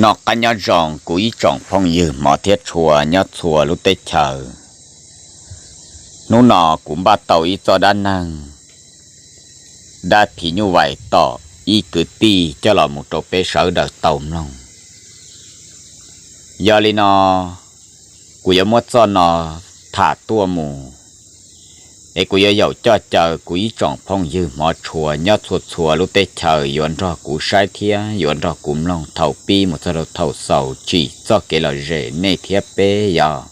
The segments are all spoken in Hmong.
Noj qab nyob zoo kuv ib tsoom phooj ywg hmov thiab tshua nyob txhua lub teb chaws. Hnub no kuv npaj tau ib txoj dab neeg dab phim nyuj vais tom ib kwv tij coj los mus rau peb sawv daws tau mloog. Yog li no, kuv yuav muab txoj no tham tuaj mus, es kuv yuav yaum coj caw kuv ib tsoom phooj ywg hmov tshua nyob txhua txhua lub teb chaws yuav nrog kuv saib thiab yuav nrog kuv mloog thaum pib mus txog rau thaum xaus tsim txoj kev lom zem nej thiab peb yog.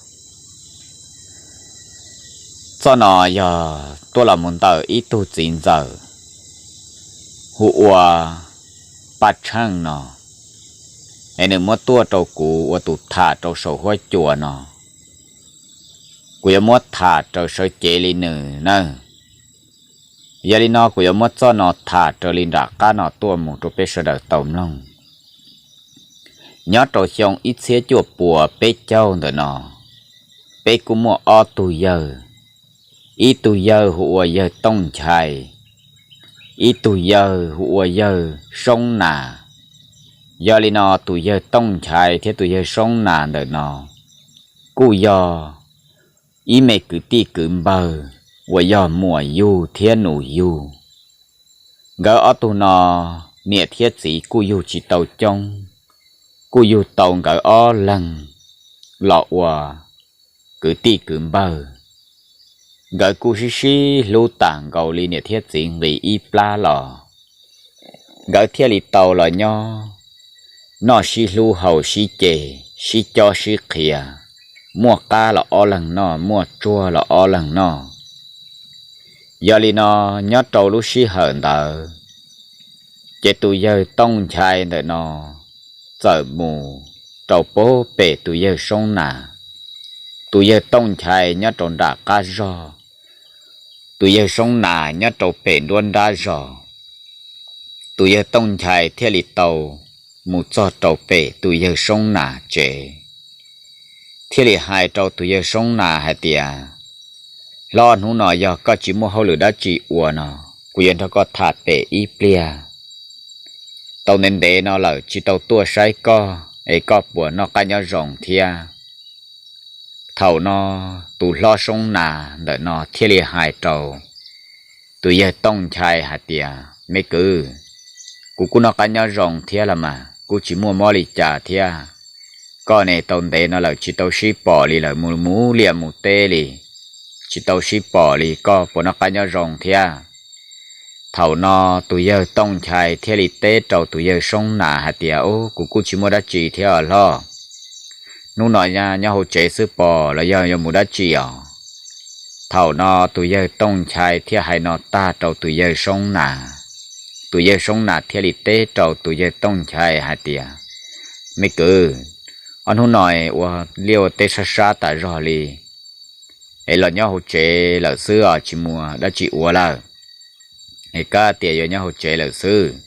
Txoj no yog tuaj los mus ntawm ib tug txiv ntxawm hu ua Paj Tsheej no, es nws muab tuaj rau kuv ua tus tham rau saum huab cua no. Kuv yuav muab tham raws sawv cev li nws na. Yog li no kuv yuav muab txoj no tham raws li nram qab no tuaj mus rau peb sawv daws tau mloog. Nyob rau xyoo ib txhiab cuaj puas peb caug ntawm no, peb kuj muaj ob tug yawg. Ib tug yawg hu ua yawg Tooj Nchai, ib tug yawg hu ua yawg Soob Nas. Yog li no tus yawg Tooj Nchai thiab tus yawg Soob Nas ntawm no kuj yog ib me kwv tij kwv npawg uas yog muam yug thiab nus yug. Nkawd ob tug no niam thiab txiv kuj yug tsis tau coob, kuj yug tau nkawd ob leeg los ua kwv tij kwv npawg. Nkawd kuj sib sib hlub tas nkaus li niam thiab txiv nqis ib plab los. Nkawd thiaj li tau los nyob, noj sib hlub haus sib ce, sib cob sib qhia, muaj qab los ob leeg noj, muaj tsuag los ob leeg noj. Yog li no, nyob rau lub sij hawm ntawd, ces tus yawg Tooj Nchai ntawm no txawm mus rau pem tus yawg Soob Nas. Tus yawg Tooj Nchai nyob rau nram qab zog, tus yawg Soob Nas nyob rau pem nruab nrab zos. Tus yawg Tooj Nchai thiaj li tau mus txog rau pem tus yawg Soob Nas tsev, thiaj li hais rau tus yawg Soob Nas hais tias, Hlob, hnub no yog koj tsis muaj hauj lwm dab tsi ua no, kuv yuav nrog koj tham pem ib pliag. Tau ntev ntev no lawm tsis tau tuaj saib koj es koj puas noj qab nyob zoo thiab? Thaum no tus hlob Soob Nas ntawm no thiaj li hais rau tus yawg Tooj Nchai hais tias, Me kwv, kuv kuj noj qab nyob zoo thiab los mas kuj tsis muaj mob li cas thiab. Koj ne, tau ntev no lawm tsis tau sib pom li lawm, mus mus liaj mus teb li, tsis tau sib pom li, koj puas noj qab nyob zoo thiab? Thaum no tus yawg Tooj Nchai thiaj li teb rau tus yawg Soob Nas hais tias, Ub, kuv kuj tsis muaj dab tsi thiab os hlob. Hnub no nyob hauv tsev xwb pom los yog yuav mus dab tsi os? Thaum no tus yawg Tooj Nchai thiaj hais no tag rau tus yawg Soob Nas. Tus yawg Soob Nas thiaj li teb rau tus yawg Tooj Nchai hais tias, Me kwv, ob hnub no ua liaj ua teb sab sab tas zog li, es los nyob hauv tsev lawm xwb os, tsis muaj dab tsi ua lawm, es kab tias yuav nyob hauv tsev lawm xwb.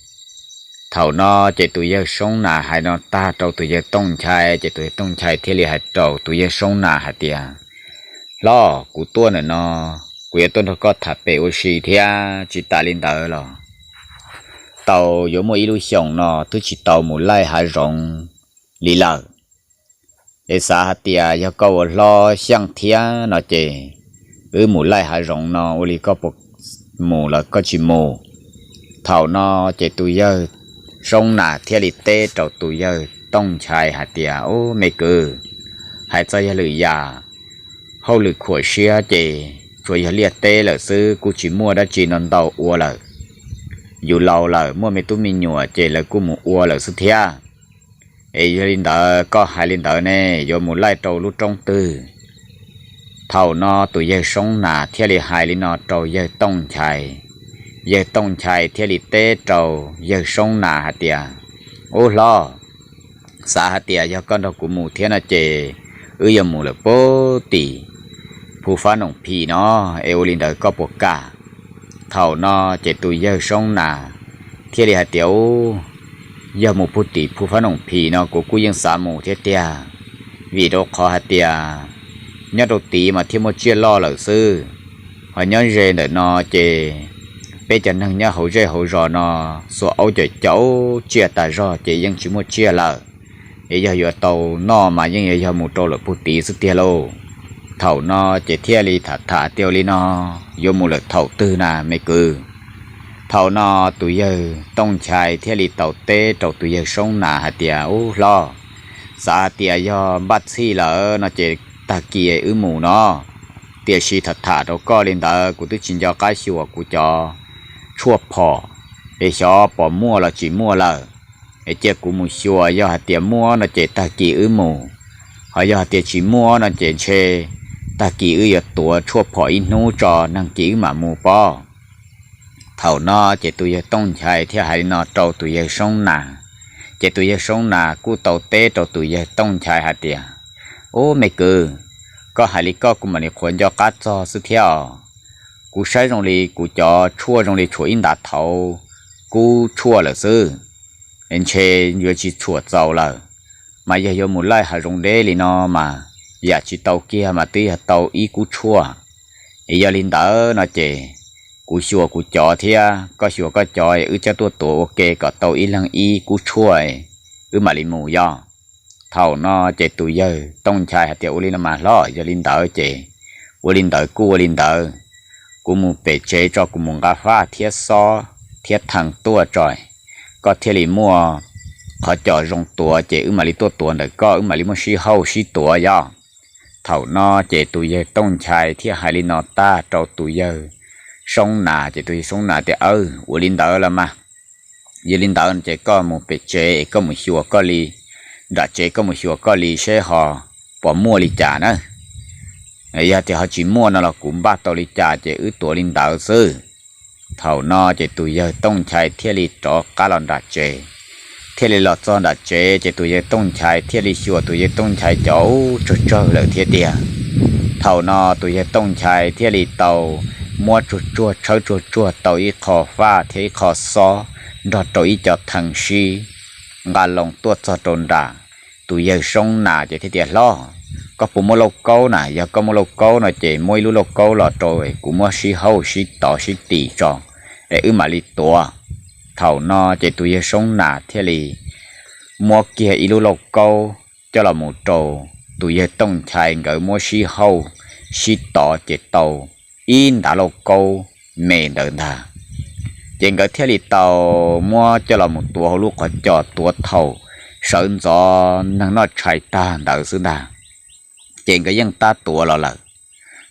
Thaum no ces tus yawg Soob Nas hais no tag rau tus yawg Tooj Nchai, ces tus yawg Tooj Nchai thiaj li hais rau tus yawg Soob Nas hais tias, Hlob, kuv tuaj ntawm no, kuv yuav tuaj nrog koj tham pem ua si thiab. Tsis tas li ntawd los tau yuav muaj ib lub xyoos no twb tsis tau mus laij hav zoov li lawm. Es xav hais tias yog koj ua hlob xyeej thiab no ces wb mus laij hav zoov no, ua li koj puas mus los koj tsis mus? Thaum no ces tus yawg Soob Nas thiaj li teb rau tus yawg Tooj Nchai hais tias, Ub, me kwv, hais txog yog lwm yam, hauj lwm khuam siab ces tsuas yog liaj teb lawm xwb, kuj tsis muaj dab tsi no ntau ua lawm. Yus laus lawm, muaj me tub me nyuam ces lawv kuj mus ua lawm xwb thiab. Es yog li ntawd koj hais li ntawd ne, yuav mus laij rau lub roob twg? Thaum no tus yawg Soob Nas thiaj li hais li no rau yawg Tooj Nchai. Yawg Tooj Nchai thiaj li teb rau yawg Soob Nas hais tias, Ub hlob, xav hais tias yog koj nrog kuv mus thiab no ces wb yuav mus lawm puag tim Phu Fab Noom Phim no, es ua li ntawd koj puas kam? Thaum no ces tus yawg Soob Nas thiaj li hais tias, Ub, yog mus puag tim Phu Fab Noom Phim no kuv kuj yeej xav mus thiab tiag, vim rau qhov hais tias nyob rau tid mas thiaj muaj tsiaj loj lawm xwb, ho nyob ze ntawm no ces peb cov neeg nyob hauv zej hauv zos no xuas aub caum caum tsiaj tas zog ces yeej tsis muaj tsiaj lawm. es yog yuav tau noj mas yeej yuav yog mus rau lawm pug tid xwb tiag lauj. Thaum no ces thiaj li tham tham tias li no, yuav mus lawm thaum twg na me kwv? Thaum no tus yawg Tooj Nchai thiaj li tau teb rau tus yawg Soob Nas hais tias, Ub hlob, xav hais tias yog npaj txhij lawm no ces tag kis wb mus no. Tiam sis tham tham rau koj li ntawd kuv twb tsis nco qab xyuas kuv cov tshuaj phom es xyov pom muaj los tsis muaj lawm. Es cia kuv mus xyuas, yog hais tias muaj no ces tag kis wb mus, ho yog hais tias tsis muaj no ces ntshe tag kis wb yuav tuav tshuaj phom ib hnub tso, nag kis wb mam mus pob. Thaum no ces tus yawg Tooj Nchai thiaj hais li no rau tus yawg Soob Nas. Ces tus yawg Soob Nas kuj tau teb rau tus yawg Tooj Nchai hais tias, Ub me kwv, koj hais li koj kuv mam li qhuav nco qab txog xwb thiab os. Kuv saib zoo li kuv cov tshuaj zoo li tshuav ib ntav thaud kub tshuaj lawm xwb, ntshe yuav tsis tshuam txaus lawm. Mas yog yuav mus laij hav zoov deb li no mas yam tsis tau kiag mas twb yog tau ib kub tshuaj. Es yog li ntawd no ces kuv xyuas kuv cov thiab koj xyuas koj cov, wb coj tuaj tuav ua ke kom tau ib leeg ib kub tshuaj, wb mam li mus yog. Thaum no ces tus yawg Tooj Nchai hais tias, Ua li no mas hlob, yog li ntawd ces ua li ntawd kuj ua li ntawd. Kuv mus pem tsev tso, kuv mus nqa faj thiab xob thiab thee tuaj tso, koj thiaj li muaj qhov cos zoo tuav ces wb mam li tuaj tuav ntawm koj, wb mam li muaj sib hauj sib tuav yog. Thaum no ces tus yawg Tooj Nchai thiaj hais li no tag rau tus yawg Soob Nas, ces tus yawg Soob Nas tias, Ua li ntawd los mas, yog li ntawd ces koj mus pem tsev es koj mus xyuas koj li, nram tsev koj mus xyuas koj li seb ho pom muaj li cas na. Yog tias ho tsis muaj no los kuv npaj tau li cas ces wb tuav li ntawd xwb. Thaum no ces tus yawg Tooj Nchai thiaj li rov qab los nram tsev. Thiaj li los txog nram tsev ces tus yawg Tooj Nchai thiaj li xyuas tus yawg Tooj Nchai cov ub tsawg tsawg lawm thiab tiag. Thaum no tus yawg Tooj Nchai thiaj li tau muab tsuag tsuag tshawb tsuag tsuag tau ib qho faj thiab ib qho xob nrog rau ib co thee sib nqa loo tuaj txog rau nram. Tus yawg Soob Nas ces thiaj tias, Hlob, koj puas muaj lauj kaub na? Yog koj muaj lauj kaub no ces muab ib lub lauj kaub los rau kuv muab sib hauj sib tov sib tim tso es wb mam li tuav. Thaum no ces tus yawg Soob Nas thiaj li muab kiag ib lub lauj kaub coj los mus rau tus yawg Tooj Nchai nkawd muab sib hauj sib tov ces tau ib ntav lauj kaub me ntawd ntag. Ces nkawd thiaj li tau muab coj los mus tuav hauv lub qhov cos, tuav thaum sawv ntxov neeg noj tshais tag ntawd xwb ntag. Ces nkawd yeej tab tuav los lawm.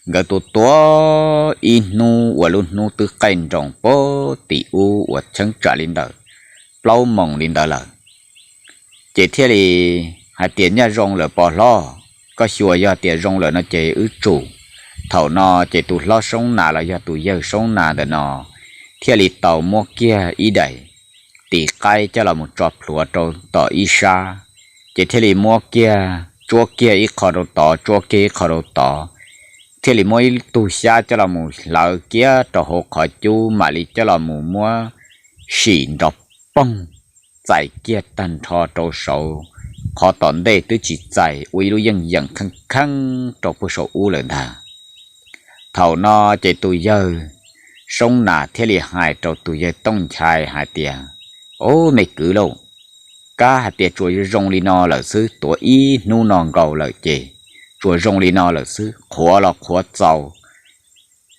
Nkawd tuav tuav ib hnub uas lub hnub twb qaij nroos pag tim ub uas cheeb tsam li ntawm plaub moos li ntawd lawm. Ces thiaj li hais tias, Nyaj zoo lawm pog hlob, koj xyuas yog tias zoo lawm no ces wb tsum. Thaum no ces tus hlob Soob Nas los yog tus yawg Soob Nas ntawm no thiaj li tau muab kiag ib daim tis qaib coj los mus tso plhuav rau tom ib sab, ces thiaj li muab kiag tsuab kiag ib qho rau tod, tsuab kiag ib qho rau tod, thiaj li muab ib tug xyab coj los mus hlawv kiag rau hauv qhov cub mam li coj los mus muab sim nrov poog txais kiag tag nrho rau saud. Qhov tom ntej twb tsis txais, ua ib lub yeej yeem kheej kheeb rau puag saum ub lawm ntag. Thaum no ces tus yawg Soob Nas thiaj li hais rau tus yawg Tooj Nchai hais tias, Au me kwv lauj, kab hais tias tsuas zoo li no lawm xwb, tuav ib hnub no nkaus lawm ces tsuas zoo li no lawm xwb, qhuav los qhuav txaus,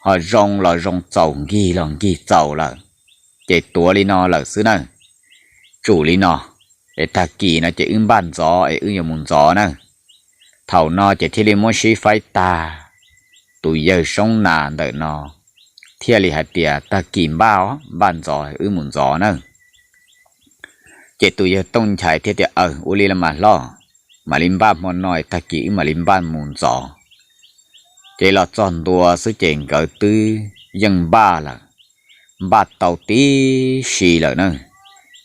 ho zoo los zoo txaus, nkig los nkig txaus lawm, ces tuav li no lawm xwb na. Tsum li no, es tag kis no ces wb npaj ntxov es wb yuav mus ntxov na. Thaum no ces thiaj li muab sib faib tag, tus yawg Soob Nas ntawm no thiaj li hais tias, Tag kis npaj os, npaj ntxov wb mus ntxov na. Ces tus yawg Tooj Nchai thiaj tias, Aws, ua li los mas hlob, mam li npaj hmo no, tag kis wb mam li npaj mus ntxov. Ces los txog ntua xwb ces nkawd twb yeej npaj lawm, npaj tau tib si lawm na.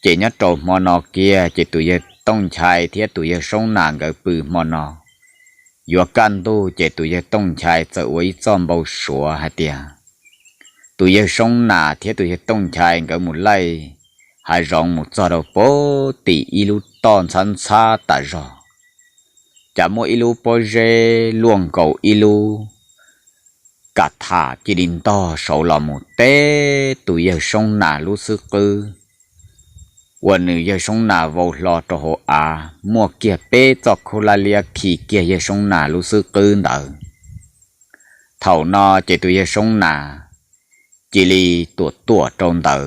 Ces nyob rau hmo no kiag ces tus yawg Tooj Nchai thiab tus yawg Soob Nas nkawd pw hmo no. Yuav kaj ntug ces tus yawg Tooj Nchai txawm ua ib txoj npau suav hais tias tus yawg Soob Nas thiab tus yawg Tooj Nchai nkawd mus laij hav zoov mus txog rau pag tim ib lub toj ntxhab ntxhab tas zog, cas muaj ib lub pob zeb luaj nkaus ib lub ka tham cia li ntog saud los mus teb tus yawg Soob Nas lub xub qwb. uas nws yawg Soob Nas vau hlo rau hauv av, muaj kiag peb txoj khaub laj liab khi kiag yawg Soob Nas lub xub qwb ntawd. Thaum no ces tus yawg Soob Nas cia li tuam tuam rau ntawd.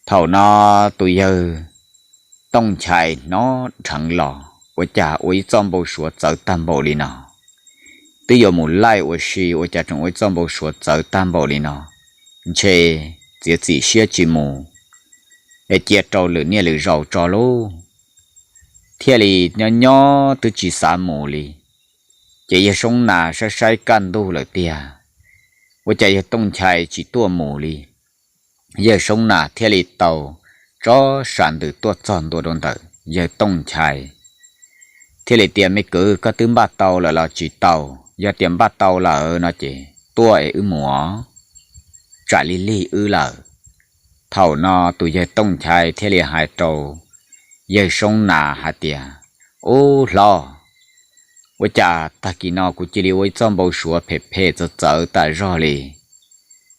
Thaum no tus yawg Tooj Nchai hnov dheev los, ua cas ua ib txoj npau suav txawv tag npaum li no? Twb yuav mus laij ua si, ua cas tseem ua ib txoj npau suav txawv tag npaum li no? Ntshe txiav txim siab tsis mus, es cia rau lwm niaj lwm zaus tso lauj. Thiaj li nyob nyob twb tsis xav mus li. Ces yawg Soob Nas saib saib kaj ntug lawm tiag, ua cas yawg Tooj Nchai tsis tuaj mus li. Yawg Soob Nas thiaj li tau tso sam ntws tuaj txog ntua rau ntawm yawg Tooj Nchai, thiaj li tias, Me kwv, koj twb npaj tau lawm los tsis tau? Yog tias npaj tau lawm no ces tuaj es wb mus os, tsam lig lig wb lawm. Thaum no tus yawg Tooj Nchai thiaj li hais rau yawg Soob Nas hais tias, Ub hlob, ua cas tag kis no kuv cia li ua ib txoj npau suav phem phem txawv txawv tas zog li.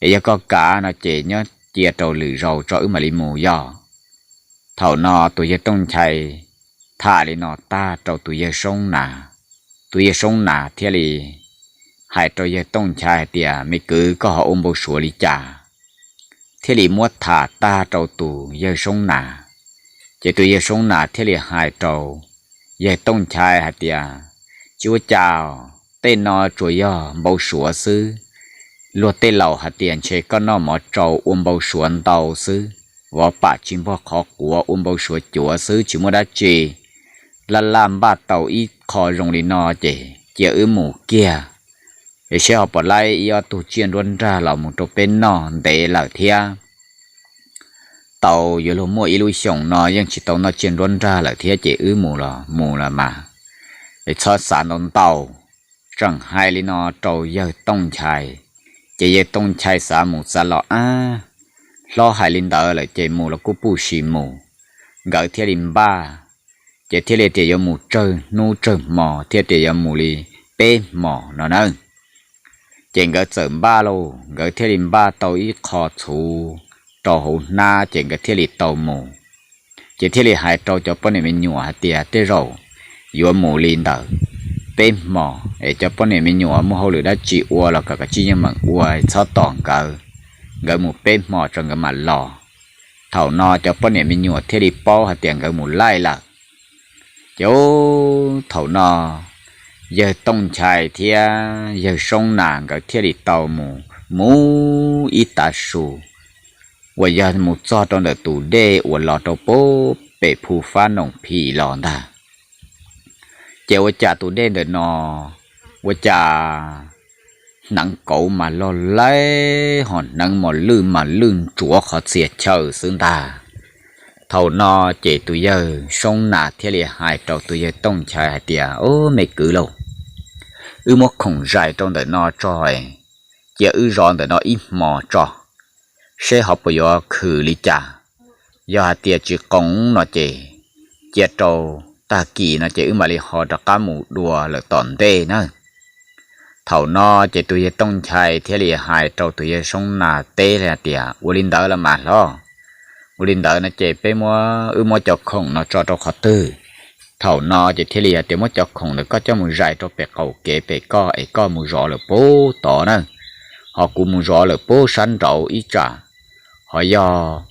Es yog koj kam no ces nyob cia rau lwm zaus tso wb mam li mus yog. Thaum no tus yawg Tooj Nchai tham li no tag rau tus yawg Soob Nas, tus yawg Soob Nas thiaj li hais rau yawg Tooj Nchai hais tias, Me kwv, koj ho ua npau suav li cas? Thiaj li muab tham tag rau tus yawg Soob Nas. Ces tus yawg Soob Nas thiaj li hais rau yawg Tooj Nchai hais tias, Tsis ua cas, tej no tsuas yog npau suav xwb. Luag tej laus hais tias ntshe koj noj mov tsau ua npau suav ntau xwb, vov pam tsis npog qhov quav ua npau suav cuav xwb, tsis muaj dab tsi. Laj laj npaj tau ib qho zoo li no ces cia wb mus kiag, es seb ho puas laib ib ob tug tsiaj nruab nrag los mus rau peb noj ntev lawm thiab. Tau yuav luag muaj ib lub xyoos no yeej tsis tau noj tsiaj nruab nrag lawm thiab ces wb mus los mus los mas, es txhob xav ntau ntau. Tseem hais li no rau yawg Tooj Nchai, ces yawg Tooj Nchai xav mus xav los, Ab, hlob hais li ntawd lawm ces mus los kuj puj sis mus. Nkawd thiaj li npaj, ces thiaj li tias yuav mus tsawg hnub tsawg hmo thiaj tias yuav mus li peb hmos no na. Ces nkawd txawm npaj lauj, nkawd thiaj li npaj tau ib qho txhuv rau hauv hnab ces nkawd thiaj li tau mus. Ces thiaj li hais rau cov poj niam me nyuam hais tias tej zaum yuav mus li ntawd peb hmos es cov poj niam me nyuam muaj hauj lwm dab tsi ua los kom kav tsij yeej meem ua, txhob tos nkawd, nkawd mus peb hmos tso nkawd mam los. Thaum no cov poj niam me nyuam thiaj li paub hais tias nkawd mus laij lawm. Ces thaum no yawg Tooj Nchai thiab yawg Soob Nas nkawd thiaj li tau mus, mus ib tav su uas yog mus txog rau ntawm tus dej uas los rau pem phu fab noom phim los ntag. Ces ua cas tus dej ntawm no ua cas hneev kauv mas loj laib ho hneev mos lwj mas lwj ntsuav qhov txhia chaw xwb ntag. Thaum no ces tus yawg Soob Nas thiaj li hais rau tus yawg Tooj Nchai hais tias, Ub, me kwv lauj, wb muab khoom zais rau ntawm no tso, cia wb zov ntawm no ib hmos tso, seb ho puas yuav khwm li cas. Yog hais tias tsis qoos no ces cia rau tag kis no ces wb mam li ho rov qab mus dua lawm tom ntej na. Thaum no ces tus yawg Tooj Nchai thiaj li hais rau tus yawg Soob Nas teb hais tias, Ua li ntawd los mas hlob, ua li ntawd no ces peb muab, wb muab cov khoom no tso rau qhov twg? Thaum no ces thiaj li hais tias, Muab cov khoom ntawd koj coj mus zais rau pem qaum kev pem koj es koj mus zov lawm pub tod na, ho kuv mus zov lawm pub sab nraud ib tsam. Ho yog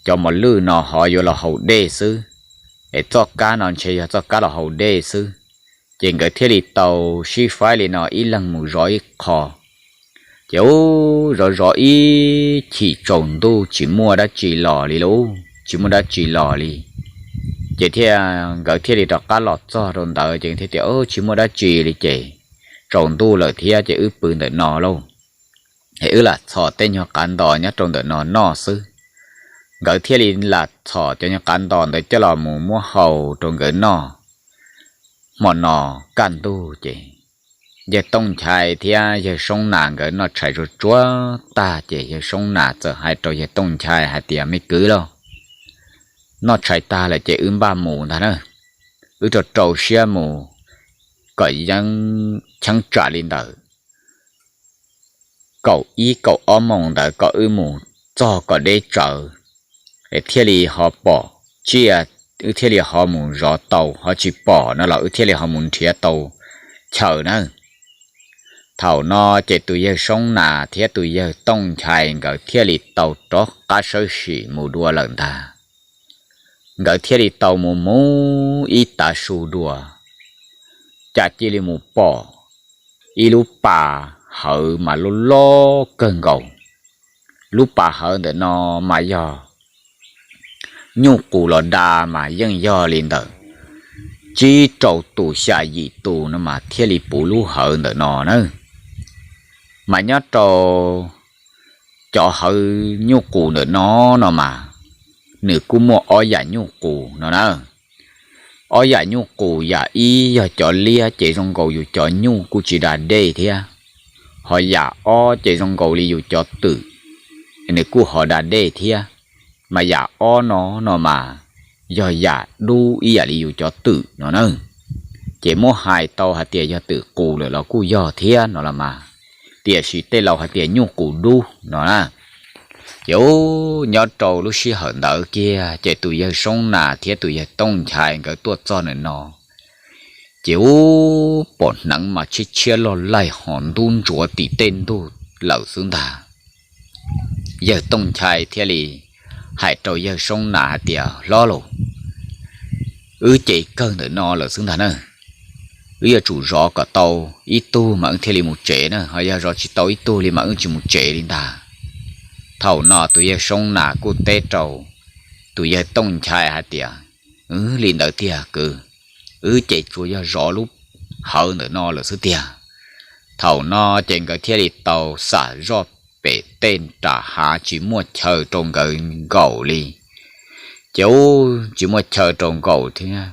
cov mos lwj no ho yuav los haus dej xwb, es txoj kab no ntshe yog txoj kab los haus dej xwb. Ces nkawd thiaj li tau sib faib li no ib leeg mus zov ib qho. Ces ub, zov zov ib chim tsaus ntuj tsis muaj dab tsi los li lauj, tsis muaj dab tsi los li. Ces thiaj, nkawd thiaj li rov qab los txog rau ntawd ces thiaj tias, Tsis muaj dab tsi li ces tsaus ntuj lawm thiab ces wb pw ntawm no lauj, es wb lam txhom tej nyuag qav ntos nyob rau ntawm no noj xwb. Nkawd thiaj li lam txhom cov nyuag qav ntos ntawd coj los mus muab hau rau nkawd noj. Hmo no kaj ntug ces yawg Tooj Nchai thiab yawg Soob Nas nkawd noj tshais tsuag tsuag tag ces yawg Soob Nas txawm hais rau yawg Tooj Nchai hais tias, Me kwv lauj, noj tshais tag lawm ces wb npaj mus ntag na. Wb rau rau siab mus kom yeej cheeb tsam li ntawm kaum ib kaum ob moos ntawd kom wb mus txog kom deb tsawv. thiaj li ho pom tsiaj, wb thiaj li ho mus zov tau, ho tsis pom no los wb thiaj li ho mus nrhiav tau chaw na. Thaum no ces tus yawg Soob Nas thiab tus yawg Tooj Nchai nkawd thiaj li tau rov qab sawb sim mus dua lawm ntag. Nkawd thiaj li tau mus mus ib tav su dua, cas cia li mus pom ib lub pas hawv mas loj loj kawg nkaus. Lub pas hawv ntawm no mas yog nyuj qus los da mas yeej yog li ntawm tsib rau tus xya yim tus no mas thiaj li puv lub hawv ntawm no na. Mas nyob rau cov hawv nyuj qus ntawm no no mas nws kuj muaj ob yam nyuj qus no na. Ob yam nyuj qus, yam ib yog cov liab ces zoo nkaus yus cov nyuj kuj tsis da dej thiab, ho yam ob ces zoo nkaus li yus cov twm, nws kuj ho da dej thiab. Mas yam ob no no mas yog yam dub ib yam li yus cov twm no na. Ces muab hais tau hais tias yog twm qus lawm los kuj yog thiab no los mas, tiam sis tej laus hais tias nyuj qus dub no na. Ces nyob rau lub sij hawm ntawd kiag ces tus yawg Soob Nas thiab tus yawg Tooj Nchai nkawd tuaj txog ntawm no, ces ub, pom hneev mas tshiab tshiab loj laij ho ntub ntsuav tim tej ntug lawm xwb ntag. Yawg Tooj Nchai thiaj li hais rau yawg Soob Nas hais tias, Hlob lauj, wb ces kawg ntawm no lawm xwb ntag na. Wb yuav tsum zov kom tau ib tug mas wb thiaj li mus tsev na, ho yog zov tsis tau ib tug li mas wb tsis mus tsev li ntag. Thaum no tus yawg Soob Nas kuj teb rau tus yawg Tooj Nchai hais tias, Wb, li ntawd tiag kwv, wb ces tsuas yog zov lub hawv ntawm no lawm xwb tiag. Thaum no ces nkawd thiaj li tau xam zoj pem tej nram hav tsis muaj chaw rau nkawd nkaum li. Ces ub, tsis muaj chaw rau nkaum thiab,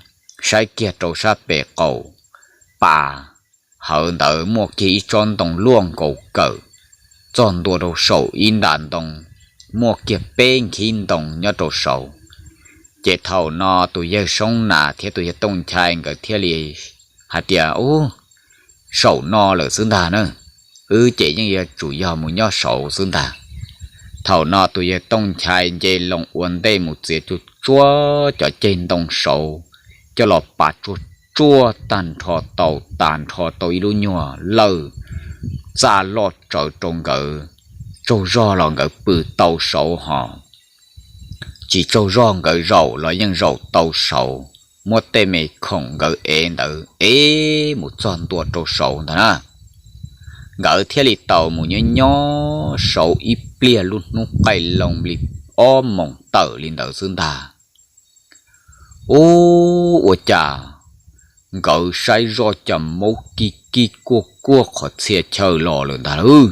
saib kiag rau sab pem qaum pas hawv ntawd muaj kiag ib tsob ntoo luaj nkaus kawm, txog ntua rau saum ib nta ntoo, muaj kiag peb nkhib ntoo nyob rau saud. Ces thaum no tus yawg Soob Nas thiab tus yawg Tooj Nchai nkawd thiaj li hais tias, Ub, saum no lawm xwb ntag na, wb ces yeej yuav tsum yog mus nyob saud xwb ntag. Thaum no tus yawg Tooj Nchai nce loo ua ntej mus txiav tsuag tsuag cov ceg ntoo saud, coj los pav tsuag tsuag tag nrho tau, tag nrho tau ib lub nyuag lawj txaj loj tsawv rau nkawd tsaug zog los nkawd pw tau saud ho tsis tsaug zog nkawd zaum los yeej zaum tau saud, muab tej me khoom nkawd ev ntawd ev mus txog ntua rau saud ntag na. Nkawd thiaj li tau mus nyob nyob saud ib pliag lub hnub qaij loo li ob moos tawm li ntawd xwb ntag. Ub, ua cas nkawd saib zoj cas maub kib kib kuaj kuaj qhov txhia chaw los lawm ntag lauj.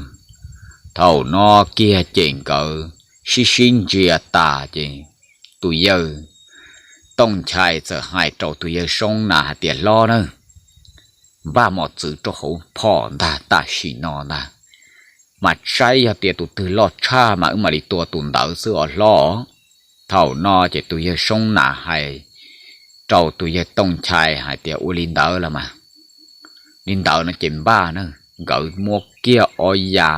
Thaum no kiag ces nkawd sib sib ntsia tas ces tus yawg Tooj Nchai txawm hais rau tus yawg Soob Nas hais tias, Hlob na, npaj mos txwv rau hauv phom ntag, tam sim no ntag, mas saib yog tias tus twg loj tshaj mas wb mam li tua tus ntawd xwb os hlob. Thaum no ces tus yawg Soob Nas hais rau tus yawg Tooj Nchai hais tias, Ua li ntawd los mas, li ntawd no ces npaj na. Nkawd muab kiag ob ya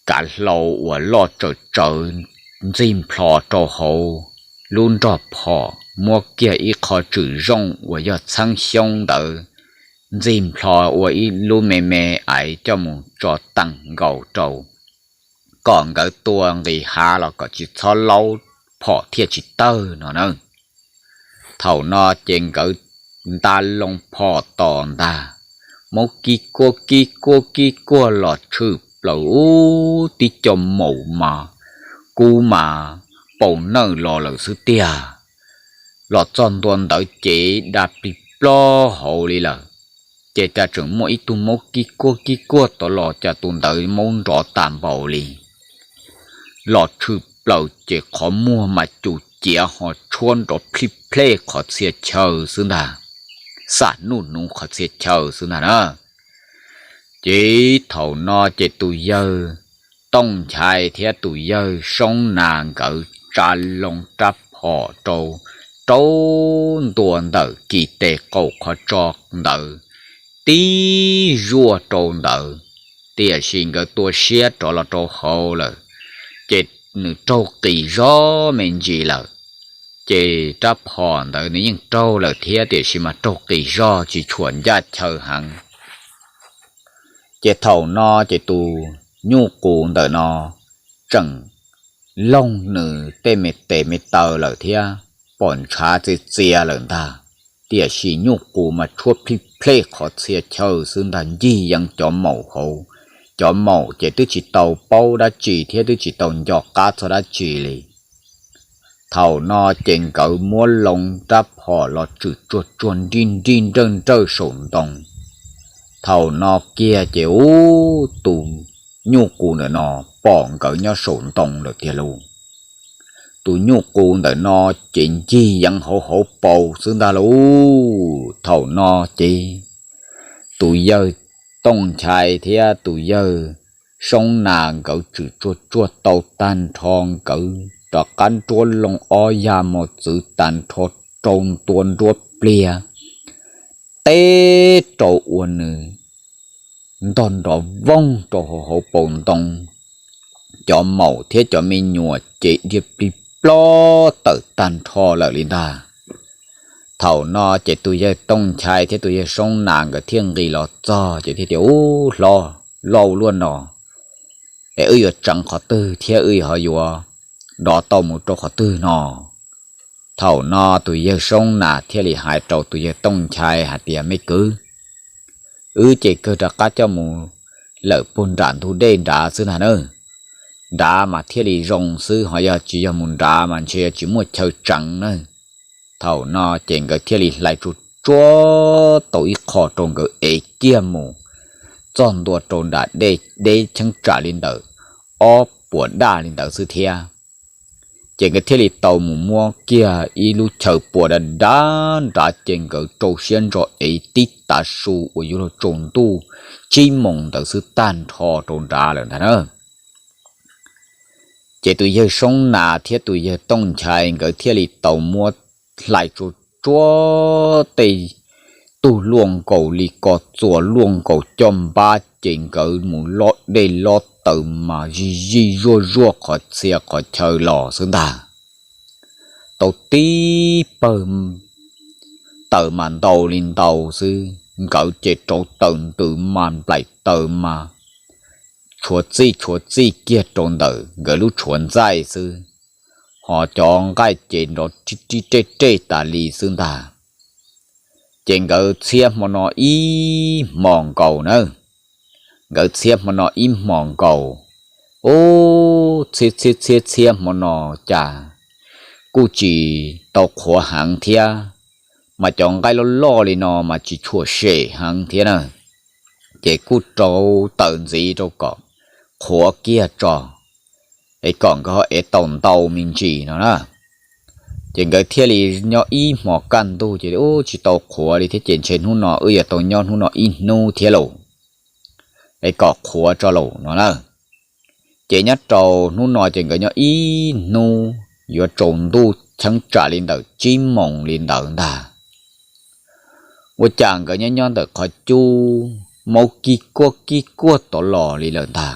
kav hlau uas loj tsawv tsawv ntxig nplho rau hauv lub nrog phom, muab kiag ib qho tswm zooj uas yog txheeb xyoob ntawd ntxig nplho ua ib lub me me aiv coj mus tso teem nkaus rau, kom nkawd tua nqis hav los kom tsis txhob laub, phom thiaj tsis tawg no na. Thaum no ces nkawd nta loo phom tos ntag, maub kib kuaj kib kuaj kib kuaj los tshwm plaws ub tib co maum mas kub mas pau nawj los lawm xwb tiag. Los txog ntua ntawd ces da plig plob hauv li lawm. Ces cas tseem muaj ib tug maub kib kuaj kib kuaj tod los cas tus ntawd maub nrov tas npaum li. Los tshwm plaws ces qhov muag mas cum ciav ho tshuab nrov plij plej qhov txhia chaw xwb ntag, xam nuj nuv qhov txhia chaw xwb ntag na. Ces thaum no ces tus yawg Tooj Nchai thiab tus yawg Soob Nas nkawd tsa loo rab phom rau, rau ntua ntawm kis tes qaum qhov tso ntawd, tib zuaj rau ntawd, tiam sis nkawd tua siab rov los rau hauv lawm, ces nws raug qis zog me ntsis lawm. Ces rab phom ntawd nws yeej raug lawm thiab tiam sis mas raug qis zog tsis tshua ncaj chaw heev. Ces thaum no ces tus nyuj qus ntawm no tseem loog nws tej me tes me taw lawm thiab pom ntshav txias txias lawm ntag. Tiam sis nyuj qus mas tshuab plij plej qhov txhia chaw xwb ntag, ncig yees cov maum hauv. Cov maum ces twb tsis tau paub dab tsi thiab twb tsis tau nco qab txog dab tsi li. Thaum no ces nkawd muab loo rab phom los tswm tsuag tsuag nrij nrij nrawj nrawj saum ntoo. Thaum no kiag ces ub, tus nyuj qus ntawm no pom nkawd nyob saum ntoo lawm tiag lauj. Tus nyuj qus ntawm no ces ncig yees hauv hauv paus xwb ntag lauj. Thaum no ces tus yawg Tooj Nchai thiab tus yawg Soob Nas nkawd tswm tsuag tsuag tau tag nrho, nkawd rov qab nruab loo ob ya mos txwv tag nrho rau ntua nruab pliag, teb rau ua nws ntog nrov voog rau hauv hauv paus ntoo. Cov maum thiab cov me nyuam ces dhia plig plob tawm tag nrho lawm li ntag. Thaum no ces tus yawg Tooj Nchai thiab tus yawg Soob Nas nkawd thiaj nqis los txog ces thiaj tias, Ub, hlob, loj luaj no, es wb yuav tseev qhov twg thiab wb ho yuav dov tau mus rau qhov twg no? Thaum no tus yawg Soob Nas thiaj li hais rau tus yawg Tooj Nchai hais tias, Me kwv, wb ces kawg rov qab coj mus lawm puag nram ntug dej nrad xwb ntag na. Nrad mas thiaj li zoo xwb, ho yog tsis yog mus nrad mas ntshe yuav tsis muaj chaw tseev na. Thaum no ces nkawd thiaj li hlais tsuag tsuag tau ib qho rau nkawd ev kiag mus txog ntua rau nram dej deb cheeb tsam li ntawm ob puas daj li ntawd xwb thiab. Ces nkawd thiaj li tau mus muab kiag ib lub chaw pua dav dav nrad ces nkawd rau siab ntso ev tib tav su uas yuav luag tsaus ntuj tsib moos ntawd xwb tag nrho rau nrad lawm ntag na. Ces tus yawg Soob Nas thiab tus yawg Tooj Nchai nkawd thiaj li tau muab hlais tsuag tsuag tej tug luaj nkaus li ko txuas luaj nkaus coj npab ces nkawd mus lob dej lob taws mas zij zij zuaj zuaj qhov txhia qhov chaw los xwb ntag. Tau tib pawg taws mas ntau li ntau xwb, nkawd ces rauv taws ntws mas nplaim taws mas tshuav txij tshuav txij kiag rau ntawm nkawd lub tshuav ntxaij xwb, ho cov nqaij ces nrov ri ri rej rej tas li xwb ntag. Ces nkawd txhiab hmo no ib hmos nkaus na, nkawd txhiab hmo no ib hmos nkaus, ub, txhiab txhiab txhiab txhiab hmo no cas kuj tsis tau qhuav heev thiab, mas cov nqaij loj loj li no mas tsis tshua sem heev thiab na. Ces kuj rauv taws ntxiv rau kom qhuav kiag tso, es kom nkawd ho ev tau ntau me ntsis no na. Ces nkawd thiaj li nyob ib hmos kaj ntug ces ub tsis tau qhuav li thiab ces ntshe hnub no wb yuav tau nyob hnub no ib hnub thiab lauj, es kom qhuav tso lauj no na. Ces nyob rau hnub no ces nkawd nyob ib hnub yuav tsaus ntuj cheeb tsam li ntawm tsib moos li ntawd ntag. Ua cas nkawd nyob nyob ntawm qhov cub maub kib kuaj kib kuaj tod los li lawm ntag.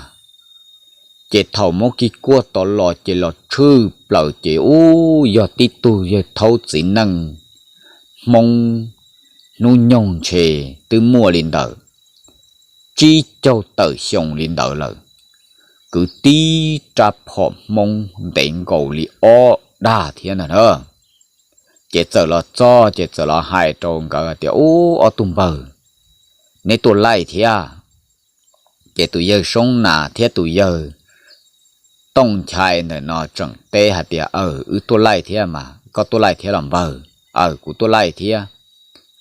Ces thaum maub kib kuaj tod los ces los tshwj plaws ces ub yog tib tug yawg thaub txiv neej Hmoob hnub nyoog ntshe twb muaj li ntawm tsib caug tawm xyoo li ntawd lawm, kwv tib rab phom Hmoob ntev nkaus li ob dag thiab ntag na. Ces txawm los txog ces txawm los hais rau nkawd tias, Ub, ob tug npawg, neb tuaj laij thiab? Ces tus yawg Soob Nas thiab tus yawg Tooj Nchai ntawm no tseem teb hais tias, Aw, wb tuaj laij thiab mas, koj tuaj laij thiab los npawg? Aw, kuv tuaj laij thiab.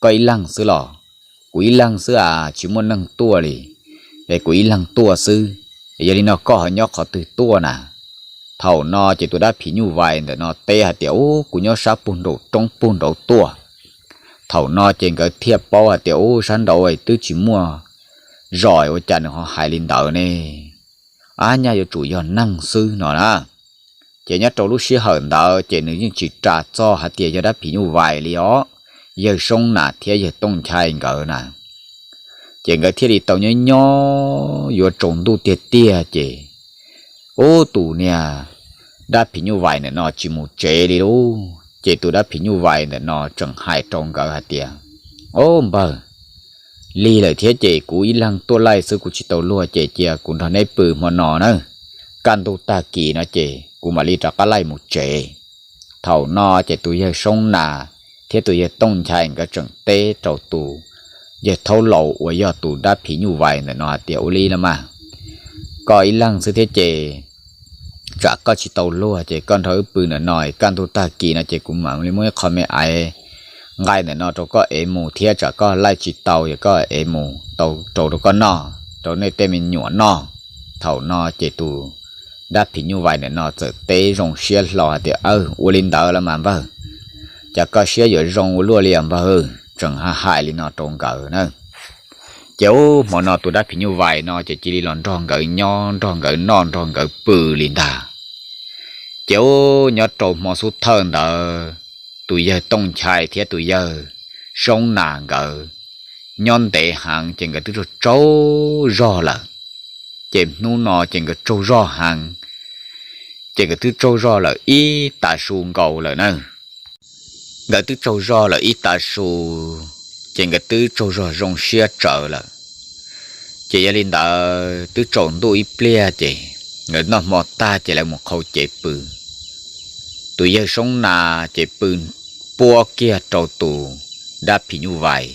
Koj ib leeg xwb los? Kuv ib leeg xwb as, tsis muaj neeg tuaj li, es kuv ib leeg tuaj xwb. Yog li no koj ho nyob qhov twg tuaj na? Thaum no ces tus dab phim nyuj vais ntawm no teb hais tias, Ub, kuv nyob sab puag nraum roob puag nraud tuaj. Thaum no ces nkawd thiaj paub hais tias, Ub, sab nraud twb tsis muaj zos, ua cas nws ho hais li ntawd ne? Ab, nyaj yuav tsum yog neeg xwb no na. Ces nyob rau lub sij hawm ntawd ces nws yeej tsis ras txog hais tias yog dab phim nyuj vais li os, yawg Soob Nas thiab yawg Tooj Nchai nkawd na. Ces nkawd thiaj li tau nyob nyob yuav tsaus ntuj tiag tiag ces, ub, tus niag dab phim nyuj vais ntawm no tsis mus tsev li lauj. Ces tus dab phim nyuj vais ntawm no tseem hais rau nkawd hais tias, Au npawg, lig lawm thiab ces kuv ib leeg tuaj laij xwb kuv tsis tau luag ces cia kuv nrog neb pw hmo no na, kaj ntug tag kis no ces kuv mam li rov qab laij mus tsev. Thaum no ces tus yawg Soob Nas thiab tus yawg Tooj Nchai nkawd tseem teb rau tus yawg thaub laus uas yog tus dab phim nyuj vais ntawm no hais tias, Ua li los mas, koj ib leeg xwb thiab ces tsam koj tsis tau luag ces koj nrog wb pw ntawm no, kaj ntug tag kis no ces kuv mam li muab ib qho me aiv nqaij ntawm no rau koj ev mus thiab tsam koj laij tsis tau ces koj ev mus tau rau rau koj noj, rau nej tej me nyuam noj. Thaum no ces tus dab phim nyuj vais ntawm no txawm teb zoo siab hlo hais tias, Aw, ua li ntawd los mas npawg, cas koj siab yuav zoo ua luaj li os npawg. Tseem hais li no rau nkawd na. Ces ub, hmo no tus dab phim nyuj vais no ces cia li los nrog nkawd nyob, nrog nkawd noj, nrog nkawd pw li ntag. Ces ub, nyob rau hmo xub thawj ntawd, tus yawg Tooj Nchai thiab tus yawg Soob Nas nkawd nyob ntev heev ces nkawd twb tsaug tsaug zog lawm. Ces hnub no ces nkawd tsaug zog heev, ces nkawd twb tsaug zog lawm ib tav su nkaus lawm na. Nkawd twb tsaug zog lawm ib tav su, ces nkawd twb tsaug zog zoo siab tsawv lawm. Ces yog li ntawd twb tsaus ntuj ib pliag ces nkawd noj hmo tag ces lawv mus qhau cev pw. Tus yawg Soob Nas ces pw puab kiag rau tus dab phim nyuj vais,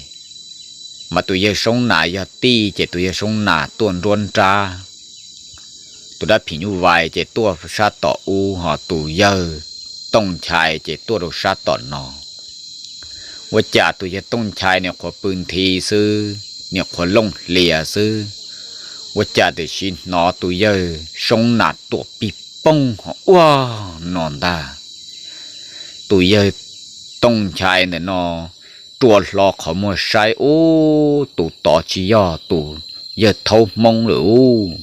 mas tus yawg Soob Nas yog tij ces tus yawg Soob Nas tuaj nruab nrab, tus dab phim nyuj vais ces tuaj sab tom ub, ho tus yawg Tooj Nchai ces tuaj rau sab tom no. Ua cas tus yawg Tooj Nchai niam qhuav pw nthi xwb, niam qhuav looj hlias xwb, ua cas tiam sis hnov tus yawg Soob Nas tuam pig pooj ho ua no ntag. Tus yawg Tooj Nchai ntawm no rua hlo qhov muag saib, ub, tus tod tsis yog tus yawg thaub hmoob lawm ub,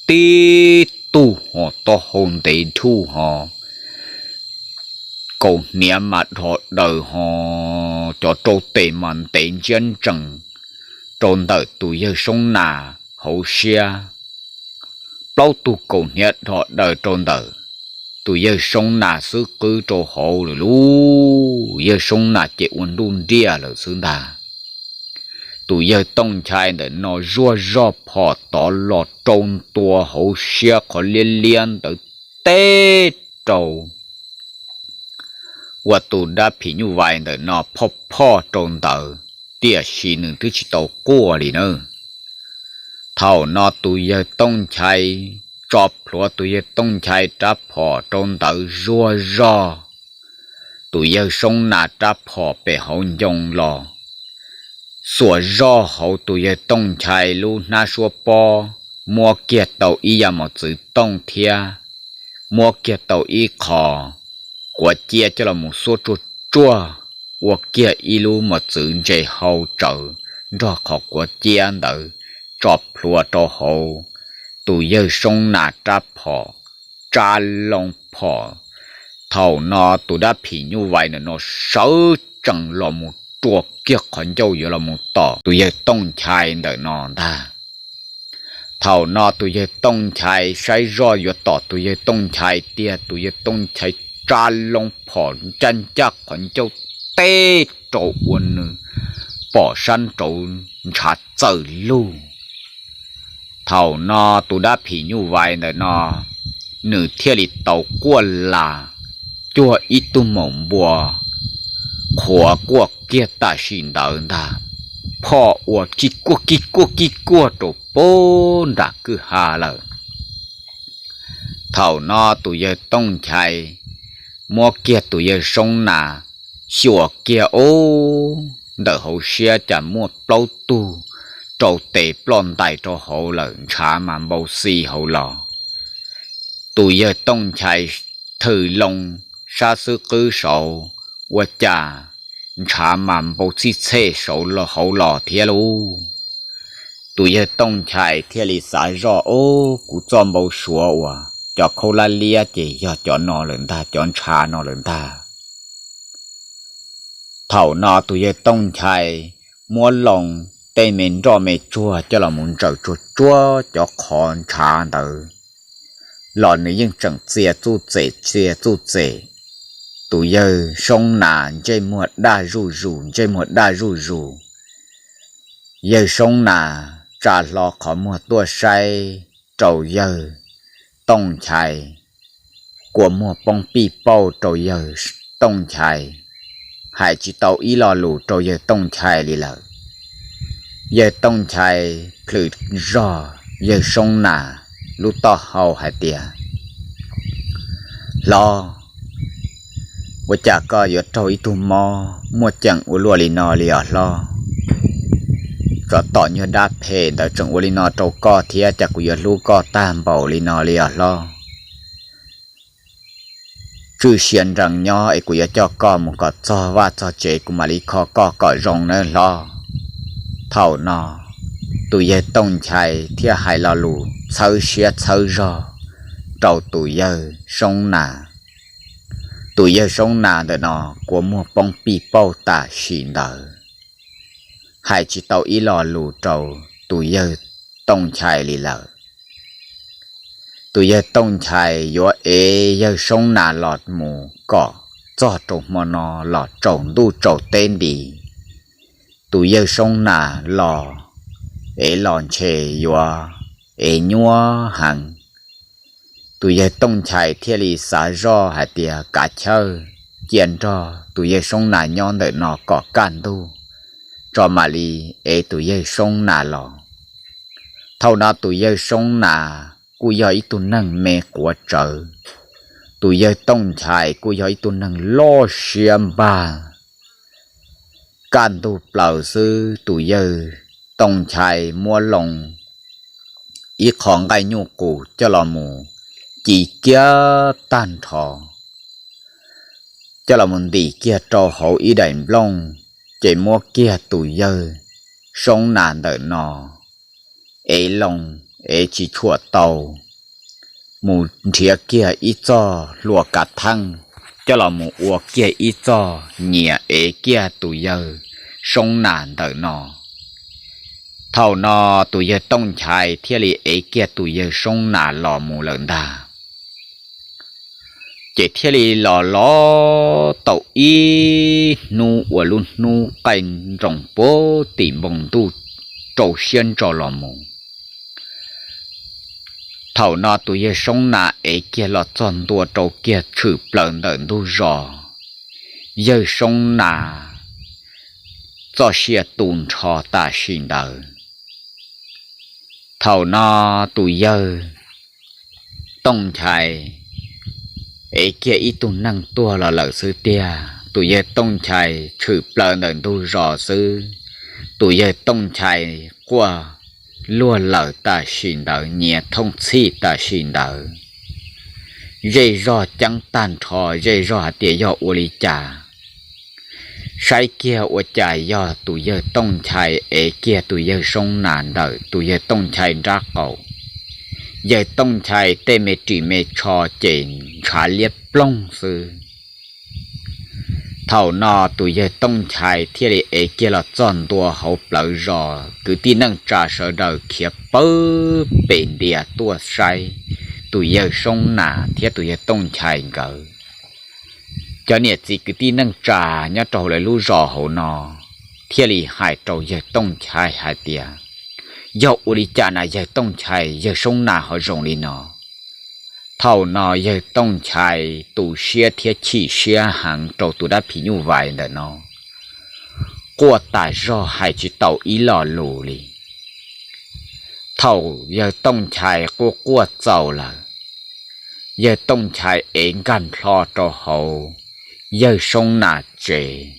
tib tug ho taub hau ntev dhuj ho, kaus hniav mas dhos daws ho, cov rau tes mas ntev ntsiab ntsees rau ntawm tus yawg Soob Nas hauv siab. Plaub tug kaus hniav dhos daws rau ntawm tus yawg Soob Nas xwb qwb rau hauv lawm lauj. Yawg Soob Nas ces ua nruj nriaj lawm xwb ntag. Tus yawg Tooj Nchai ntawm no zuaj zog phom tod los rau ntua hauv siab qhov liab liab ntawd teb rau uas tus dab phim nyuj vais ntawm no phoj phoj rau ntawd, tiam sis nws twb tsis tau quaj li na. Thaum no tus yawg Tooj Nchai tso plhuav tus yawg Tooj Nchai rab phom rau ntawd zuaj zog tus yawg Soob Nas rab phom pem hauv ncoo los, xuas zoj hauv tus yawg Tooj Nchai lub hnab suab pob, muab kiag tau ib yam mos txwv tooj thiab muab kiag tau ib qho quav ciab coj los mus xuab tsuaj tsuaj, ua kiag ib lub mos txwv ntse hau tsawv nrog qhov quav ciab ntawd tso plhuav rau hauv tus yawg Soob Nas rab phom, tsa loo phom. Thaum no tus dab phim nyuj vais ntawm no sawv tsees los mus rua kiag qhov ncauj yuav los mus tom tus yawg Tooj Nchai ntawm no ntag. Thaum no tus yawg Tooj Nchai saib zoj yuav tom tus yawg Tooj Nchai tiag, tus yawg Tooj Nchai tsa loo phom ncaj ncaj qhov ncauj teb rau ua nws pom sab nraud ntshav txawm lug. Thaum no tus dab phim nyuj vais ntawm no nws thiaj li tau quaj las cuag ib tug maum npua qhuav quaj kiag tam sim ntawd ntag, phom ua kij kuaj kij kuaj kij kuaj rau puag nram kwj ha lawm. Thaum no tus yawg Tooj Nchai muab kiag tus yawg Soob Nas xyuas kiag ub, ntawm hauv siab cas muaj plaub tug rau tes ploj ntais rau hauv lawm, ntshav mas npau xi hauv los. Tus yawg Tooj Nchai thwm loo sab xwb qwb saud, ua cas ntshav mas npau txhij txhej saud hauv los thiab lauj. Tus yawg Tooj Nchai thiaj li xav zoj, Ub, kuv txoj npau suav uas cov khaub lab liab ces yog cov no lawm ntag, cov ntshav no lawm ntag. Thaum no tus yawg Tooj Nchai muab loo tej me nroj me tsuag coj los mus ntsaws tsuag tsuag cov qhov ntshav ntawd, los nws yeej tseem txia txuj txem txia txuj txem. Tus yawg Soob Nas ntsej muag daj zuj zus, ntsej muag daj zuj zus. Yawg Soob Nas tsa hlo qhov muag tuaj saib rau yawg Tooj Nchai, kua muag poob pij pauj rau yawg Tooj Nchai, hais tsis tau ib lo lus rau yawg Tooj Nchai li lawm. Yawg Tooj Nchai plhws zog yawg Soob Nas lub taub hau hais tias, Hlob, ua cas koj yuav raug ib tug mob muaj ceem ua luaj li no li os hlob? Tsov tom nyuag dab phem ntawd tseem ua li no rau koj thiab, cas kuv yuav hlub koj tag npaum li no li os hlob? Tswj siab nrees nyob es kuv yuav coj koj mus kom txog vaj txog tsev, kuv mam li kho koj kom zoo nawb hlob. Thaum no tus yawg Tooj Nchai thiaj hais lo lus txhawb siab txhawb zog rau tus yawg Soob Nas. Tus yawg Soob Nas ntawm no kua muag poob pij pauj tam sim ntawd, hais tsis tau ib lo lus rau tus yawg Tooj Nchai li lawm. Tus yawg Tooj Nchai yuav ev yawg Soob Nas los mus kom txog rau hmo no los tsaus ntuj tsaus teb nti. Tus yawg Soob Nas los ev los ntshe yuav ev nyuab heev. Tus yawg Tooj Nchai thiaj li xav zoj hais tias kav chawj cia nrog tus yawg Soob Nas nyob ntawm no kom kaj ntug tso mam li ev tus yawg Soob Nas los. Thaum no tus yawg Soob Nas kuj yog ib tug neeg me quav tsawv, tus yawg Tooj Nchai kuj yog ib tug neeg loj siab npag. Kaj ntug plaws xwb tus yawg Tooj Nchai muab loo ib qho nqaij nyuj qus coj los mus ci kiag tag nrho, coj los mus ntim kiag rau hauv ib daim nplooj, ces muab kiag tus yawg Soob Nas ntawm no ev loo, ev tsis tshuam tau, mus nrhiav kiag ib txoj hlua kav theej coj los mus ua kiag ib txoj nyias ev kiag tus yawg Soob Nas ntawm no. Thaum no tus yawg Tooj Nchai thiaj li ev kiag tus yawg Soob Nas los mus lawm ntag. Ces thiaj li los los tau ib hnub uas lub hnub qaij nroos puag tim npoo ntuj rau siab ntso los mus. Thaum no tus yawg Soob Nas ev kiag los txog ntua rau kiag tshwm plaws ntawm ntug zos, yawg Soob Nas txoj sia tu nrho tam sim ntawd. Thaum no tus yawg Tooj Nchai ev kiag ib tug neeg tuag los lawm xwb tiag. Tus yawg Tooj Nchai tshwm plaws ntawm ntug zos xwb, tus yawg Tooj Nchai quaj luag lawm tam sim ntawd, nyias thooj txhij tam sim ntawd. Zej zog ceeb tag nrho, zej zog hais tias yog ua li cas. Saib kiag ua cas yog tus yawg Tooj Nchai ev kiag tus yawg Soob Nas ntawm tus yawg Tooj Nchai nrab qaum. Yawg Tooj Nchai tej me ris me tsho ces ntshav liab ploog xwb. Thaum no tus yawg Tooj Nchai thiaj li ev kiag los txog ntua hauv plawv zos, kwv tij neej tsa sawv daws khiav pawg pes ntias tuaj saib tus yawg Soob Nas thiab tus yawg Tooj Nchai nkawd. Cov niam txiv kwv tij neej tsa nyob rau hauv lawv lub zos hauv no thiaj li hais rau yawg Tooj Nchai hais tias, yog ua li cas na yawg Tooj Nchai, yawg Soob Nas ho zoo li no? Thaum no yawg Tooj Nchai tu siab thiab chim siab heev rau tus dab phim nyuj vais ntawm no, quaj tas zog hais tsis tau ib lo lus li. Thaum yawg Tooj Nchai quaj quaj txaus lawm, yawg Tooj Nchai ev nkag nplho rau hauv yawg Soob Nas tsev.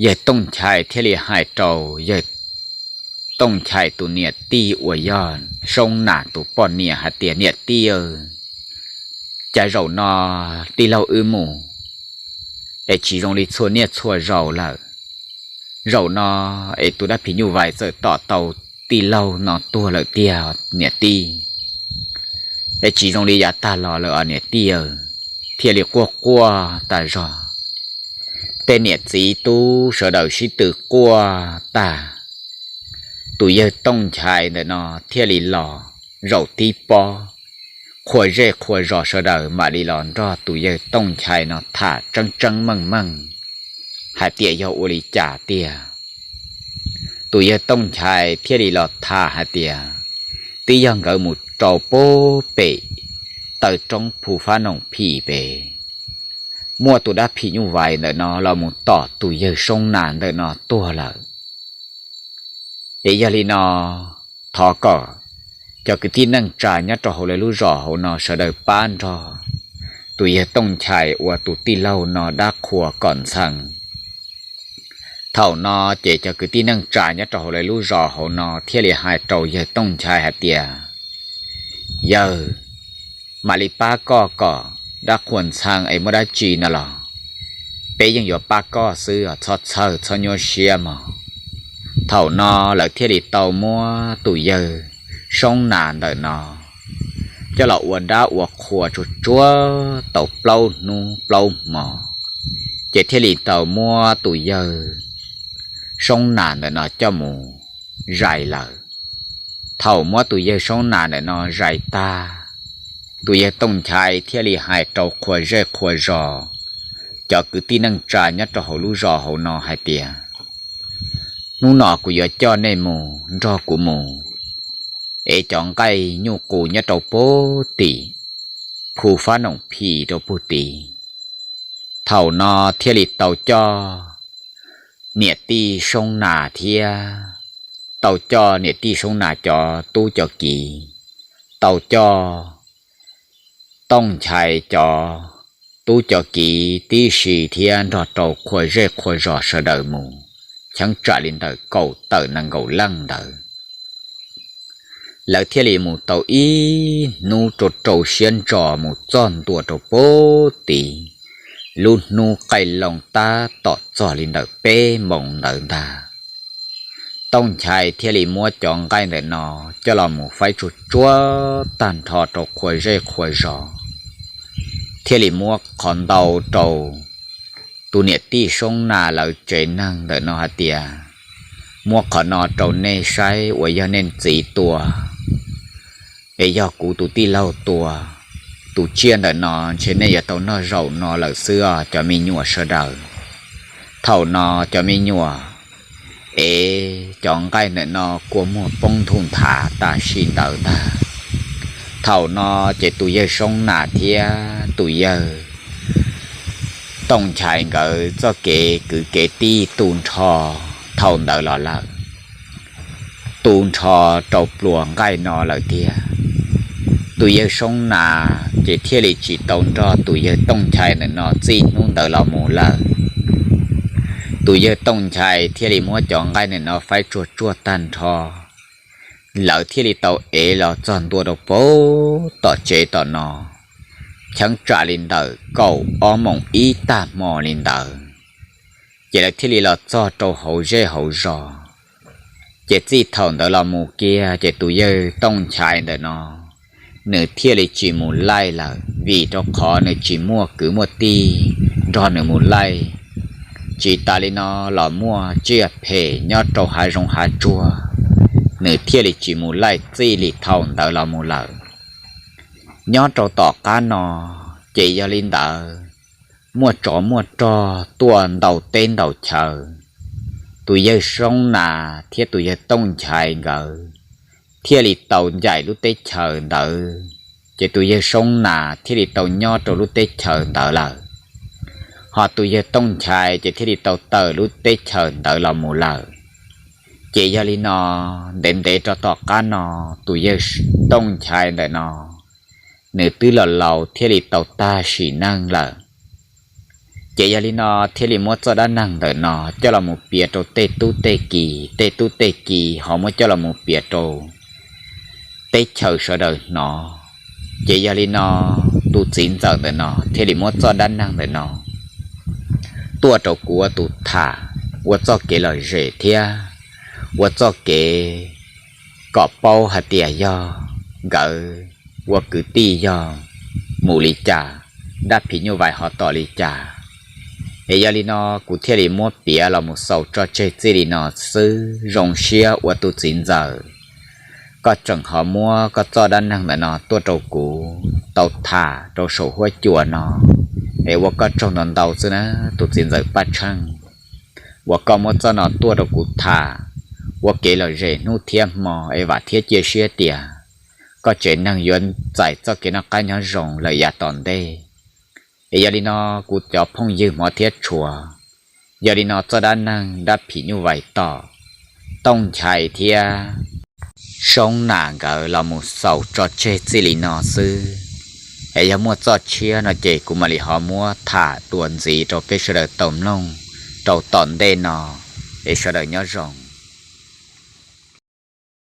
Yawg Tooj Nchai thiaj li hais rau yawg Tooj Nchai tus niam tij uas yog Soob Nas tus poj niam hais tias, niam tij, cas zaum no tij laug wb mus es tsis zoo li txhua niaj txhua zaus lawm. Zaum no es tus dab phim nyuj vais txawm tom tau tij laug no tuag lawm tiag niam tij, es tsis zoo li yav tag los lawm os niam tij. Thiaj li quaj quaj tas zog, tej niam txiv tub sawv daws sib tw quaj tag, tus yawg Tooj Nchai ntawm no thiaj li los zaum tib pob, qhua zej qhua zos sawv daws mam li los nrog tus yawg Tooj Nchai no tham tseeb tseeb meej meej hais tias yog ua li cas tiag. Tus yawg Tooj Nchai thiaj li los tham hais tias twb yog nkawd mus rau pem taw roob Phu Fab Noom Phim pem, muaj tus dab phim nyuj vais ntawm no los mus tom tus yawg Soob Nas ntawm no tuag lawm. Es yog li no, thov kom cov kwv tij neej tsa nyob rau hauv lawv lub zos hauv no sawv daws pab nrog tus yawg Tooj Nchai ua tus tij laug no dab qhua kom ntxhee. Thaum no ces cov kwv tij neej tsa nyob rau hauv lawv lub zos hauv no thiaj li hais rau yawg Tooj Nchai hais tias, yawg, mam li pab koj kom dab qhua ntxhee es muaj dab tsi no los peb yeej yuav pab koj xwb, txhob txhawj txhob nyuaj siab mog. Thaum no lawv thiaj li tau muab tus yawg Soob Nas ntawm no coj los ua dab ua qhua tsuag tsuag tau plaub hnub plaub hmo, ces thiaj li tau muab tus yawg Soob Nas ntawm no coj mus zais lawm. Thaum muab tus yawg Soob Nas ntawm no zais tag, tus yawg Tooj Nchai thiaj li hais rau qhua zej qhua zos, cov kwv tij neej tsa nyob rau hauv lub zos hauv no hais tias, hnub no kuv yuav coj nej mus nrog kuv mus ev cov nqaij nyuj qus nyob rau puag tim Phu Fab Noom Phim rau puag tid. Thaum no thiaj li tau coj niam tij Soob Nas thiab tau coj niam tij Soob Nas cov tub cov kiv, tau coj Tooj Nchai cov tub cov kiv tib si thiab nrog rau qhua zej qhua zos sawv daws mus, cheeb tsam li ntawm kaum tawm nees nkaum leej ntawd. Lawv thiaj li mus tau ib hnub rau rau siab ntso mus txog ntua rau puag tid, lub hnub qaij loo tab tom txog li ntawm peb moos ntawd ntag. Tooj Nchai thiaj li muab cov nqaij ntawm no coj los mus faib tsuag tsuag tag nrho rau qhua zej qhua zos, thiaj li muab qhov ntau rau tus niam tij Soob Nas lawv tsev neeg ntawm no hais tias, muab qhov no rau nej saib uas yog nej txiv tua, es yog kuv tus tij laug tua. Tus tsiaj ntawm no ntshe nej yuav tau noj zaum no lawm xwb os cov me nyuam sawv daws. Thaum no cov me nyuam ev cov nqaij ntawm no kua muag poob nthus nthav tam sim ntawd ntag. Thaum no ces tus yawg Soob Nas thiab tus yawg Tooj Nchai nkawd txoj kev kwv kev tij tu nrho thaum ntawd los lawm, tu nrho rau pluas nqaij no lawm tiag. Tus yawg Soob Nas ces thiaj li tsis tau nrog tus yawg Tooj Nchai ntawm no txij hnub ntawd los mus lawm. Tus yawg Tooj Nchai thiaj li muab cov nqaij ntawm no faib tsuag tsuag tag nrho, lawv thiaj li tau ev los txog ntua rau puag tom tsev tom no, cheeb tsam li ntawm kaum ob moos ib tag hmo li ntawd, ces lawv thiaj li los txog rau hauv zej hauv zos. Ces txij thaum ntawd los mus kiag ces tus yawg Tooj Nchai ntawm no nws thiaj li tsis mus laij lawm, vim rau qhov nws tsis muaj kwv muaj tij nrog nws mus laij. Tsis tas li no los muaj tsiaj phem nyob rau hav zoov hav tsuag, nws thiaj li tsis mus laij txij li thaum ntawd los mus lawm. Nyob rau tom qab no, ces yog li ntawd, muaj tsov muaj rog tuaj ntaus teb ntaus chaw, tus yawg Soob Nas thiab tus yawg Tooj Nchai nkawd thiaj li tau ncaim lub teb chaws ntawd. Ces tus yawg Soob Nas thiaj li tau nyob rau lub teb chaws ntawd lawm, ho tus yawg Tooj Nchai ces thiaj li tau tawm lub teb chaws ntawd los mus lawm. Ces yog li no, ntev ntev rau tom qab no, tus yawg Tooj Nchai ntawm no nws twb los laus thiaj li tau tag sim neej lawm. Ces yog li no thiaj li muab txoj dab neeg ntawm no coj los mus piav rau tej tub tej ki, tej tub tej ki ho muab coj los mus piav rau teb chaws sawv daws hnov. Ces yog li no, tus txiv ntxawm ntawm no thiaj li muab txoj dab neeg ntawm no tuaj rau kuv ua tus tham, ua txoj kev lom zem thiab ua txoj kev kom paub hais tias yog nkawd ua kwv tij yog mus li cas, dab phim nyuj vais ho tom li cas. Es yog li no kuv thiaj li muab piav los mus xaus tso tseg txij li no xwb, zoo siab ua tus txiv ntxawm koj tseem ho muab koj txoj dab neeg ntawm no tuaj rau kuv tau tham rau saum huab cua no, es ua koj tsaug ntau ntau xwb na, tus txiv ntxawm Paj Tsheej. Uas koj muab txoj no tuaj rau kuv tham ua kev lom zem hnub thiab hmo, es vam thiab cia siab tias koj tsev neeg yuav txais txoj kev noj qab nyob zoo lawm yav tom ntej. Es yog li no, kuv cov phooj ywg hmov thiab tshua, yog li no txoj dab neeg dab phim nyuj vais tom Tooj Nchai thiab Soob Nam nkawd los mus xaus tso tseg txij li no xwb. Es yog muaj txoj tshiab no ces kuv mam li ho muab tham dua ntxiv rau peb sawv daws tau mloog rau tom ntej no. Es sawv daws nyob zoo.